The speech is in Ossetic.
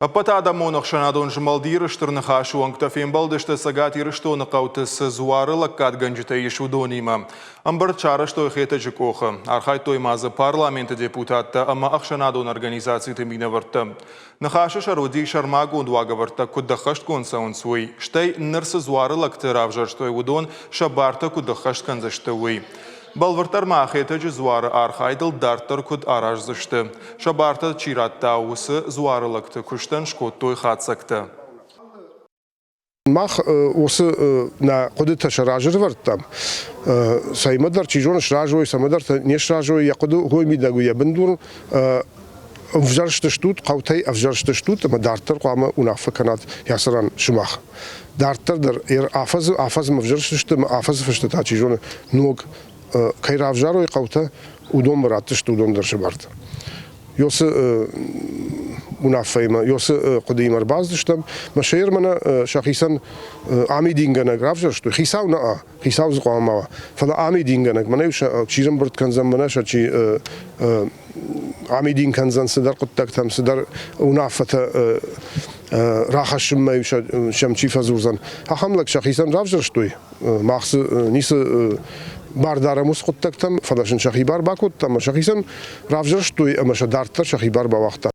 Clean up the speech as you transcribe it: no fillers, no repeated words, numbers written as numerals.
Ӕппӕтадӕмон ӕхсӕнадон змӕлд Иры Стыр Ныхасы уӕнгтӕ фембӕлдысты Цӕгат Ирыстоны хъӕуты цы дзуары лӕггадгӕнджытӕ ис, уыдонимӕ. Ӕмбырд сарӕзтой Хетӕджы къохы. Архайдтой ма дзы парламенты депутаттӕ ӕмӕ ӕхсӕнадон организациты минӕвӕрттӕ. Ныхасы сӕр уыди сӕрмагонд уагӕвӕрдтӕ куыд ӕххӕстгонд цӕуынц, уый, стӕй ныр цы дзуары лӕгты равзӕрстой, уыдон сӕ бартӕ куыд ӕххӕст кӕндзысты, уый. Бӕлвырддӕр ма Хетӕджы дзуары архайдыл дарддӕр куыд араздзысты? Сӕ бартӕ чи радта, уыцы дзуары лӕгты куыстӕн скодтой хатдзӕгтӕ. Мах уыцы нӕ хъуыдытӕ сӕ разы рывӕрдтам. Цӕимӕдӕр, чи зоны, сразы уой, цӕмӕдӕртӕ не сразы уой, йӕ хъуыды хой мидӕг у йӕ бындур. Ӕвзӕрст стут, хъӕутӕй ӕвзӕрст стут ӕмӕ дарддӕр хъуамӕ уынаффӕ кӕнат йӕ цӕрӕн сымах. Дарддӕр дӕр афӕдзы афӕдзмӕ ӕвзӕрстысты ӕмӕ афӕдзы фӕстӕ та, чи зоны, ног кӕй равзарой хъӕутӕ, уыдонмӕ ратдзысты уыдон дӕр сӕ бартӕ. Ёсы уынаффӕимӕ, ёсы хъуыдыимӕ ӕрбацыдыстӕм. Мӕ сӕйр мӕнӕ сӕхицӕн амидингӕнӕг равзӕрстой. Хицау нӕ, хицау дзы хъуамӕ ма уа, фӕлӕ амидингӕнӕг, мӕнӕ сӕ чи рымбырд кӕндзӕн, мӕнӕ сӕ чи амидин кӕндзӕн цыдӕр хъуыддӕгтӕм, цыдӕр уынаффӕтӕ рахӕссынмӕ сӕм чи фӕдзурдзӕн, ахӕм лӕг сӕхицӕн равзӕрстой. Мах дзы ницы бар дарӕм уыцы хъуыддӕгтӕм, фӕлӕ сын сӕхи бар бакодтам ӕмӕ сӕхицӕн равзӕрстой ӕмӕ сӕ дарддӕр сӕхи бар бауагътам.